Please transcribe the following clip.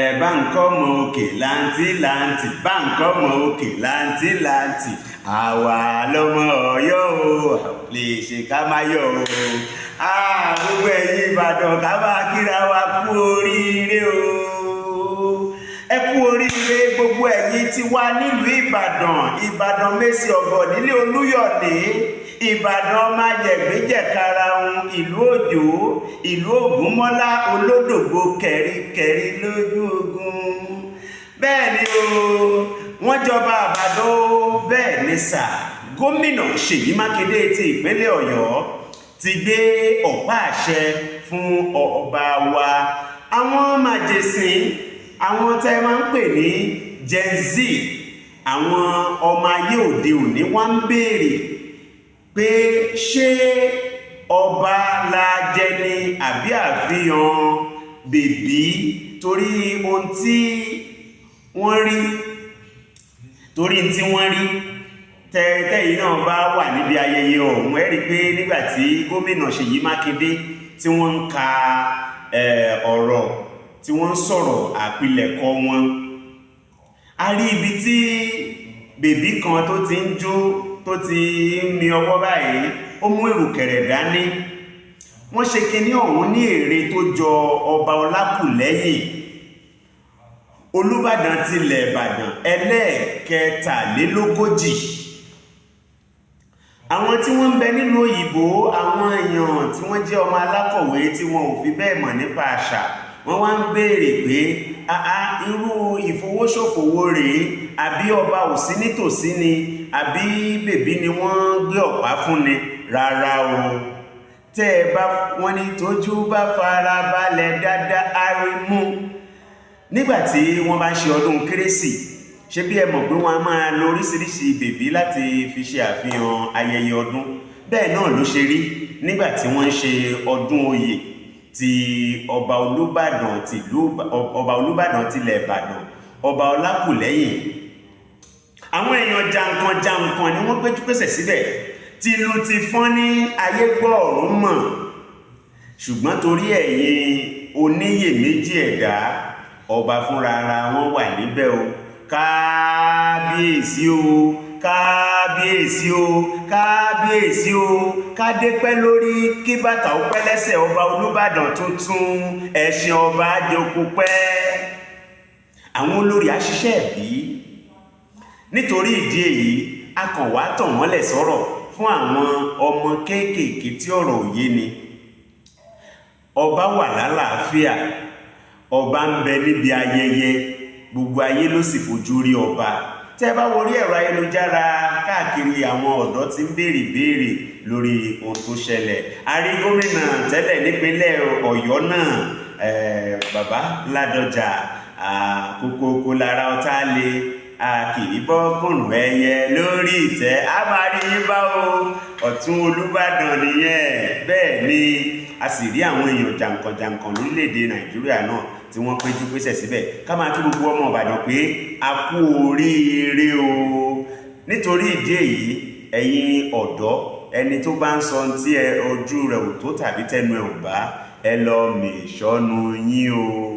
Ẹ bá ń kọ́ mọ òkè láǹtí láǹtì, bá ń kọ́ mọ òkè láǹtí láǹtì, àwa lọmọ Ọ̀yọ́ o, lè ṣe ká má yọ̀ o. Gbogbo ẹ̀yin Ìbàdàn, ká máa kíra wa kú oríire o. Ẹ kú oríire, gbogbo ẹ̀yin tí wà nílùú Ìbàdàn. Ìbàdàn Mèsì ọ̀gọ̀ nílé Olúyọ̀lé, Ìbàdàn májẹ̀gbẹ́jẹ̀karahun, ìlú Òjò, ìlú Ògúnmọ́lá olódògbò kẹ̀ríkẹ̀rí lójú ogun. Bẹ́ẹ̀ ni o, wọ́n jọba Àbàdàn o. Bẹ́ẹ̀ ni sà, Gómìnà Ṣèyí Mákindé ti ìpínlẹ̀ Ọ̀yọ́ ti gbé ọ̀pá àṣẹ fún ọba wa. Àwọn màjèsín, àwọn tẹ́ máa ń pè ní Gen Z, àwọn ọmọ ayé òde òní, wá ń béèrè pé ṣé ọba la jẹ ni àbí àfihàn bèbí, torí ohun tí wọ́n rí, torí tí wọ́n rí tẹ́yìn náà bá wà níbi ayẹyẹ ọ̀hún. Ẹ rí i pé nígbà tí Gómìnà Ṣèyí Mákindé tí wọ́n ń ka ọ̀rọ̀, tí wọ́n ń sọ̀rọ̀ àpilẹ̀kọ wọn, a rí ibi tí bèbí kan tó ti ń jó, tó ti ń mi ọwọ́ báyìí, ó mú ìrùkẹ̀rẹ̀ dání. Wọ́n ṣe kinní ọ̀hún ní ère tó jọ Ọba Ọlákùlẹ́hìn, Olúbàdàn tilẹ̀ Ìbàdàn ẹlẹ́ẹ̀kẹtàlélógójì. Àwọn tí wọ́n ń bẹ nílùú òyìnbó, àwọn èèyàn tí wọ́n jẹ́ ọmọ alákọ̀wé tí wọn ò fi bẹ́ẹ̀ mọ̀ nípa àṣà, wọ́n wá ń béèrè pé àá, irú ìfowóṣòfò wo rèé? Àbí ọba ò sí nítòsí ni, àbí bèbí ni wọ́n gbé ọ̀pá fún ni? Rárá o. Tẹ́ ẹ bá wọ́n ní tójú bá fara balẹ̀ dáadáa, arímú. Nígbà tí wọ́n bá ń ṣe ọdún Kérésì, ṣé bí ẹ mọ̀ pé wọ́n á máa lo oríṣiríṣi bèbí láti fi ṣe àfihàn ayẹyẹ ọdún? Bẹ́ẹ̀ náà ló ṣe rí nígbà tí wọ́n ń ṣe ọdún oyè ti ọba Olúbàdàn tìlú, ọba Olúbàdàn tilẹ̀ Ìbàdàn, Ọba Ọlákùlẹ́hìn. Àwọn èèyàn jàǹkàn jàǹkàn ni wọ́n péjú pésẹ̀ síbẹ̀, tìlù ti fọ́n ní ayé gbọ́, ọ̀run mọ̀. Ṣùgbọ́n torí ẹ̀yin oníyèméjì ẹ̀dá, ọba fúnra ara wọn wà níbẹ̀ o. Kábíyèsí o, kábíyèsí o, kábíyèsí o! Kádé pẹ́ lórí, kí bàtà ó pẹ́ lẹ́sẹ̀, ọba Olúbàdàn tuntun. Ẹ̀sìn ọba àjòkó pẹ́. Àwọn olórí àṣìṣe ẹ̀bí. Nítorí ìdí èyí, a kàn wá tàn wọ́n lẹ̀ sọ̀rọ̀ fún àwọn ọmọ kéékèèké tí ọ̀rọ̀ òye ni. Ọba wà lálàáfíà, ọba ń bẹ níbi ayẹyẹ, gbogbo ayé ló sì fojú rí ọba. Tẹ́ bá wo orí ẹ̀rọ ayélujára káàkiri, àwọn ọ̀dọ́ tí ń béèrè béèrè lórí ohun tó ṣẹlẹ̀. A rí gómìnà tẹ́lẹ̀ nípínlẹ̀ Ọ̀yọ́ náà, bàbá Ládọjà. Kókókó lára ọ̀tá le, a kì í bọ́kùnrùn ẹyẹ lórí ìtẹ́. A máa rí yín bá o, ọ̀tún Olúbàdàn nìyẹn. Bẹ́ẹ̀ ni a sì rí àwọn èèyàn jàǹkànjàǹkàn lórílẹ̀‐èdè Nàìjíríà náà tí wọ́n péjú pésẹ̀ síbẹ̀. Ká máa kí gbogbo ọmọ Ìbàdàn pé a kú oríire o. Nítorí ìdí èyí, ẹ̀yin ọ̀dọ́, ẹni tó bá ń sọ tí ẹ ojú rẹ̀ ò tó tàbí tẹnu ẹ̀ ò bá, ẹ lọ mì ìṣọ́nu yín o.